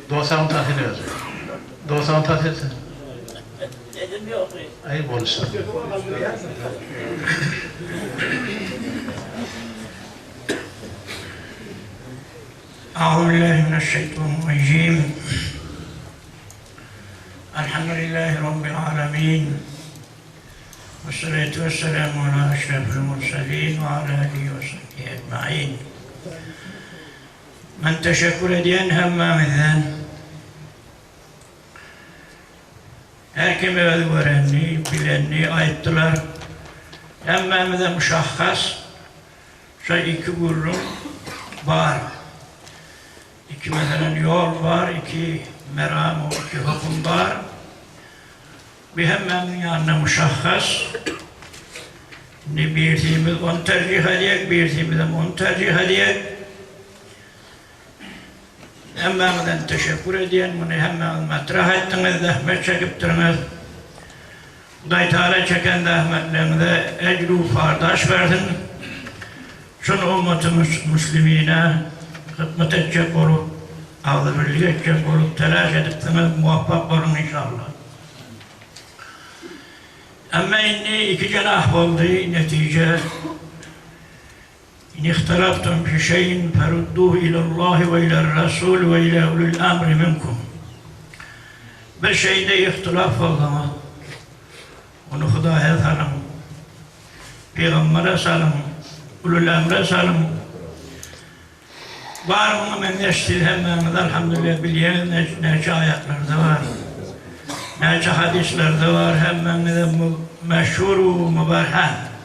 Dosagyň tahyl özi. Dosagyň tahyl sen. Sesim ýok. Aý bolşy. Auzubillahi mineşşeýtanirrajim. Elhamdülillahi Rabbil alemin. Vessalatu vesselamu ala eşrefil murselin ve ala alihi ve sahbihi ecmain. Men teşekkür edýän hemmäňizden. Her kim öz görenini, bilenini aýtdylar. Hemmämize muşahhas şo iki gürrüň bar. Iki meselen ýol bar, iki meram, iki höküm bar. Bu hemmämiziň ýanynda muşahhas. Indi birsimiz ony terjih edýär, birsimizem ony terjih edýär. Hemmäňizden teşekkür edýän, muny hemmäňiz matrah etdiňiz, zähmet çekipdiriňiz. Hudaý Tagala çeken zähmetleriňize ejr-u pardaş bersin. Şol ummaty müslimine hyzmat etjek bolup, agzybirlik etjek bolup telaş edipsiňiz, muwappak boluň inşallah. Emma indi iki jenah boldy, netije, In ihtelaftum fi şeýin ferudduhu ilallahi we iler-rasul we ila ulil emri minkum. Bir şeýde ihtilaf bolsaňyz, ony Hudaýa salyň, pygambere salyň, ulul emre salyň. Bar muňa meňzeş siz hemmäňiz alhamdulillah bilýäňiz näçe aýatlarda bar, näçe hadyslarda bar hemmäňize meşhur we müberhan.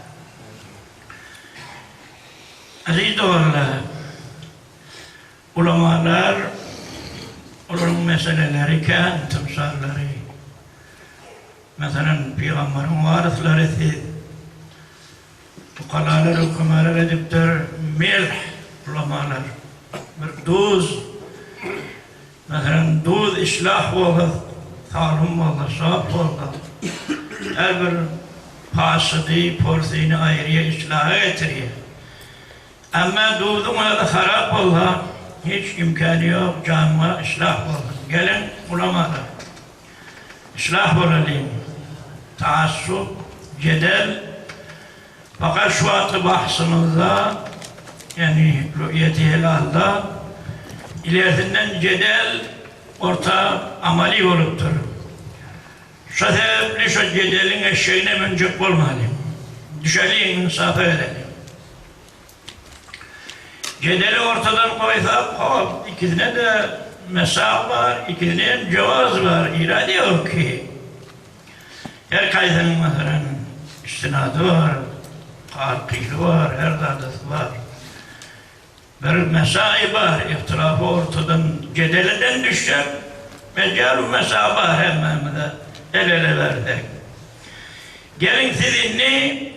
Aziz doganlar, ulamalar olaryň meseleleri kän tymsallary. Meselem, pygamberiň waryslary siz ukalalar hükümalar edipdir, melh ulamalar bir duz Meselem, duz islah bolsa, salym bolsa, sap bolsa, her bir pasydy, porsyny aýyrýar, islaha getirýär. Emma duzuň özi harap bolsa, hiç imkany ýok, janyňa islah bolsun. Geliň, ulamalar, islah bolalyň. Taassup, jedel, fakat şu wagtky bahsymyzda, ýagny rü'ýeti helalda ilersinden jedel orta amaly bolupdyr. Şo sebäpli şo jedeliň eşegine münjek bolmalyň. Düşeliň, ynsafa geleliň. Jedeli ortadan goýsak, hop, ikisine-de mesal bar, ikisine hem jowaz bar, irady ýok ki. Her kaýsynyň meselem istinady bar, kal-kyly bar, her zadysy bar. Bir mesai bar, ihtilafy ortadan jedeleden düşsek, mejalu mesa bar hemmämize el-ele bersek. Geliň siz indi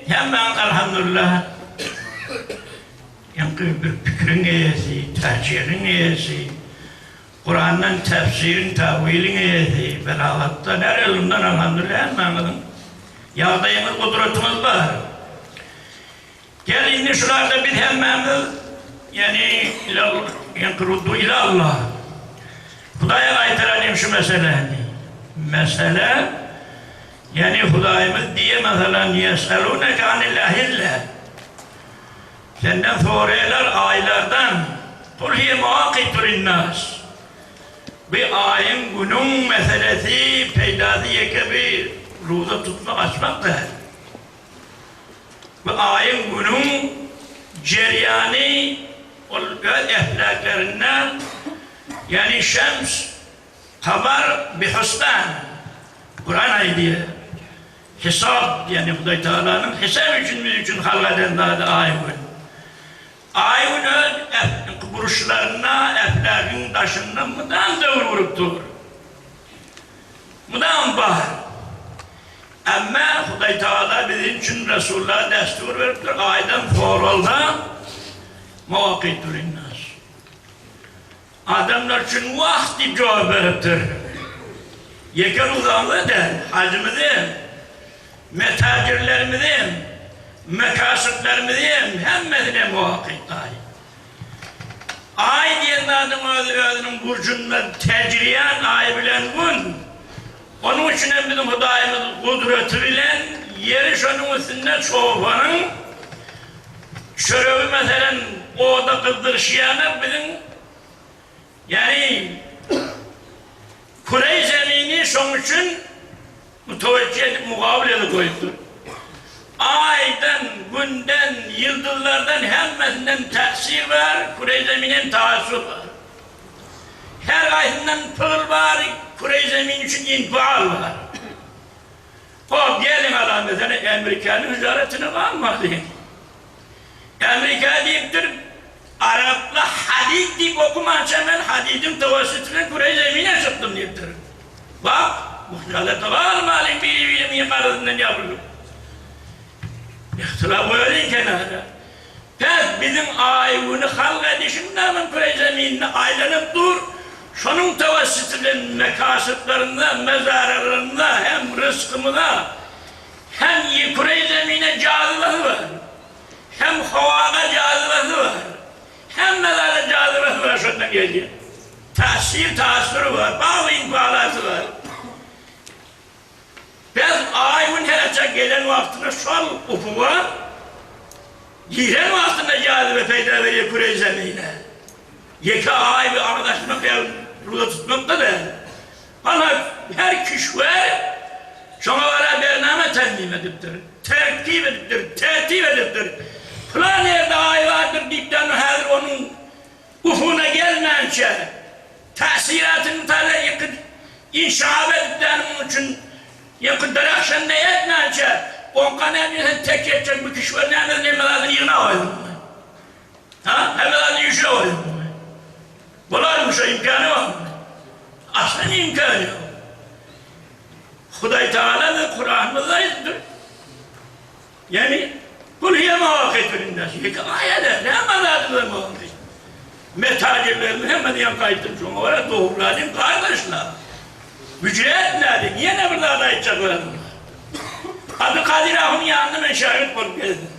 hemmäňiz alhamdulillah ýaňky bir pikiriň eýesi, terjihiň eýesi, Kurandan tefsiriň, tawiliň eýesi, belagatdan, her ylymdan alhamdulillah hemmäňiziň ýagdaýyňyz, gudratyňyz bar. Gel indi şularda biz hemmämiz ýani ýaňky ruddu ila Allah. Hudaýa gaýtaralyň şu meseläni. Mesele ýani Hudaýymyz diýe meselan ýeseluneke anil ahille. Senden soraýarlar aýlardan, Kul hiýe mewakitu linnas. Bu aýyň, günüň meselesi, peýdasy ýeke bir ruza tutmak, açmak däl. Bu aýyň, günüň jerýany ol öz eflaklerinde, ýagny şems, kamar bihusban, Kuran aýdýar. Hesap, ýagny Hudaý Tagalanyň hesap üçin biz üçin halk eden zady aý-gün. Aý-gün öz burçlarynda, eflagyň daşynda mydam döwür urup dur. Mydam bar. Emma Hudaý Tagala biziň üçin Resullara destur beripdir, aýdan soralsa, Mawakytu linnas. Adamlar üçin wagt diýip jogap beripdir. Ýeke ruzamyzy däl, hajymyzy hem, metajirlerimizi hem, mekasyplarymyzy hem, hemmesini hem wakyt daýy. Aý diýen zadyň özi özüniň burjunda täjirýän Aý bilen Gün. Onuň üçin hem biziň Hudaýymyz gudraty bilen ýeri şonuň üstünde çobanyň çöregi meselem oda gyzdyryşýana biziň ýagny küreý zemini şoň üçin mütewejjih edip mugabyl edip goýupdyr. Aýdan, günden, ýyldyzlardan hemmesinden täsir bar, küreý zemini hem taassur bar. Her gaýsyndan pygyl bar, küreý zemin üçin infial bar. Hop, geliň ala mesele Amerikanyň hyjaletine galmady. Amerika diýipdir, Arapla hadid diýip okumança men hadidiň tewessüti bilen küreý zemine çykdym diýipdir. Bak, bu hyjalete galmalyň biri-birimiň garazyndan ýapylyp. Ihtilaf goýalyň kenara. Päs biziň Aý-Güni halk edişinden küreý zeminde aýlanyp dur, şonuň tewessüti bilen mekasyplarymyza, mezaralarymyza hem ryzkymyza, hem küreý zemine jazybasy bar, hem howaga jazybasy bar, hemme zada jazybasy bar şondan gelýän. Täsir, taassury bar, bagly infalasy bar. Biz Aý-Gün hereçe gelen wagtynda şol ufuga giren wagtynda jazybe peýda berýär küreý zemine. Ýeke Aý we agdaşmak ýa ruza tutmak-da däl. Ana her kişwer şoňa görä bernama tenzim edipdir, tertip edipdir, tertip edipdir. Pylan ýerde Aý bardyr diýipden häzir onuň Ufuna gelmänçä, täsiratyny tala ýykyp, inşaap edip däniň üçin ýykyp derahşanda etmänçä, oňka näme sen tek etjek bu kişwer nämesini hemme zadyny ýygnap goýduňmy? Ha? Hemme zadyny ýüşüre goýduňmy? Bolarmy şo imkany barmy? Aslan imkany ýok. Hudaý Tagala bize Kuranymyzda aýdypdyr. Ýagny, Kul hiýe mawakytu linnas, ýeke aýa däl, hemme zady bize mawakyt. Metajirlerimiz hemmesi ýaňky aýtdym, şoňa görä dogurlalyň gardaşlar. Hüjre etmäliň, ýene bir zat aýtjak özüm bar. Abdulkadyr ahunyň ýanynda men şägirt bolup gezdim.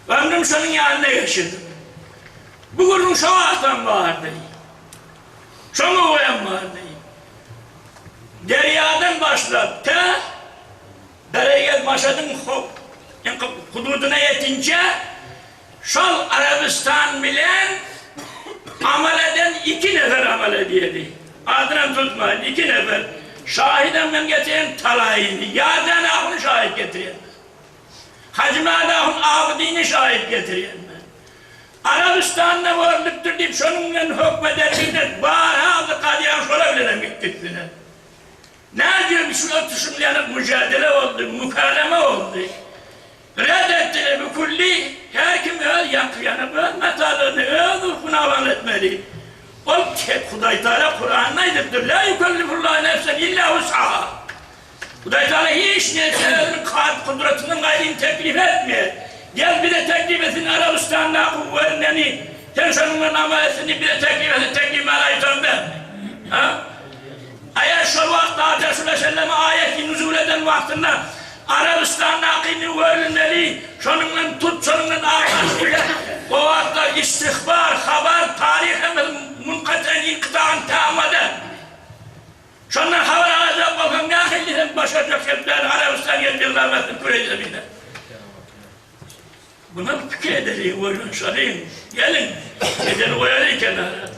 Ömrüm şonuň ýanynda geçirdim. Bu gürrüň şo wagtam bardy. Şoňa goýan bardy. Derýadan başlap tä Dereýez Maşadyň hududyna ýetinçä, şol Arabystan bilen amal eden iki nefer amal edýärdi. Adynam tutmaýyn, iki nefer. Şahidem men getirýän Talaýyny, Ýadan ahuny şahit getirýän men. Hajymyrat ahun Abydyny şahit getirýän men. Arabystanda görlüpdir diýip şonuň bilen hökm ederlikde bar-ha Abdykadyram şolar bilenem gitdi üstüne. Nädip şu ötüşimlenip müjadele boldy, mükaleme boldy. Red etdiler bu külli, her kim öz ýaňky ýanyp öz matalyny, öz ruhuny amal etmeli. Ol Hudaýtagala Kuranda aýdypdyr, La ýükellifullahu nefsen illa wus'aha. Hudaýtagala hiç nefse özüniň kudratyndan gaýryny teklip etmeýär. Gel bize teklip etsin Arabystandaky werneni, sen şonuň bilen amal etsin diýip bize teklip etse teklip maňa aýtan dälmi? Ha? Eger şol wagt Hajar Resulallama aýaty nuzul eden wagtynda Arabystandakyny görülmeli, şonuň bilen tut, şonuň bilen aglaş diýse, o wagtlar istihbar, habar, taryh hemmesi munkaten, inkytagan tamma däl. Şondan habar alajak bolsaň nähili sen başarjak sebäplerini Arabystan gelip ýygnalmasyn küreý zemine. Buna pikir edeliň, oýlanyşalyň. Geliň, jedeli goýalyň kenara.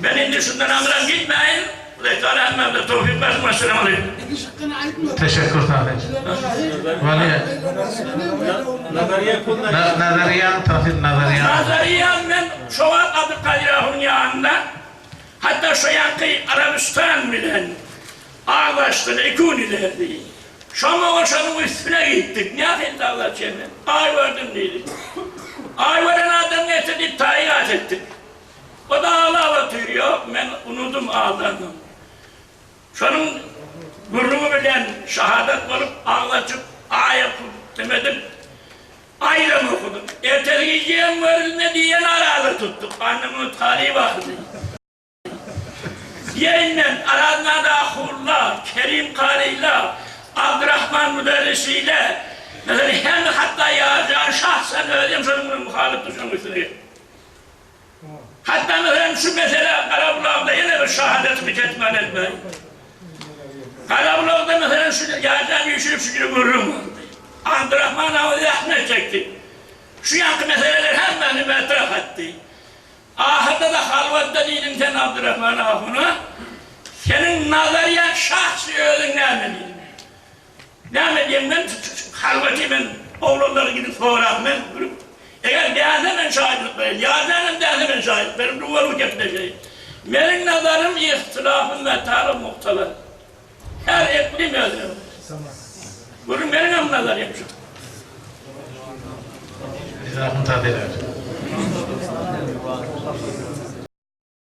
Men indi şundan aňyram gitmäýin. Hudaý Tagala hemmämize towfyk bersin. Wessalam aleýkum. Teşekkür Salyh. Wali. Nazariýaň tafsir nazariýaň. Nazariýaň men şo wagt Abdulkadyr ahunyň ýanynda hatda şo ýanky Arabystan bilen aglaşdylar iki gün ilerdi. Şoňa şonuň üstüne gitdik. Nähili daglar çenli? Aý gördüm diýdi. Aý gören adam getir diýip taýýar etdik. O-da aglap otyr. Ýok, men unudym, aldandym. Şonuň gürrüňi bilen şahadat bolup, aglaşyp, aý okup, neme edip, aýram okudyk. Ertesi gije hem görülmedi diýen araza tutduk. Annamurt Kary bardy. Diýenden Arazmady ahulla, Kerim karyla, Abdyrahman müderrisile, meselem, hem hatda Ýarjan şahsan özi hem şonuň bilen muhalypdy, şonuň üstüne. Hatda meselem şu mesele Garabulakda ýene bir şahadatymy ketman etmäýin. Garabulakda meselem şu ýaşan üýşürip şu ýere gürrüň boldy. Abdurrahman aga zähmet çekdi. Şu ýanky meseleler hemmäni metrah etdi. Ahyrda-da halwatda diýdim sen Abdurrahman ahuna, seniň nazarýaň şahsy özüň näme diýdim. Näme diýen men halwaty men oglanlara gidip sorap men gülüp eger dälse men şaýytlyk bereýin ýa dälem dälse men şaýytlyk bereýin rubaru gepleşeýin. Meniň nazarym ihtilafy metalyp muhtalar. Her iklim özüne görä. Gürrüň meniňem nazarym şu. Biz ahun tat eder.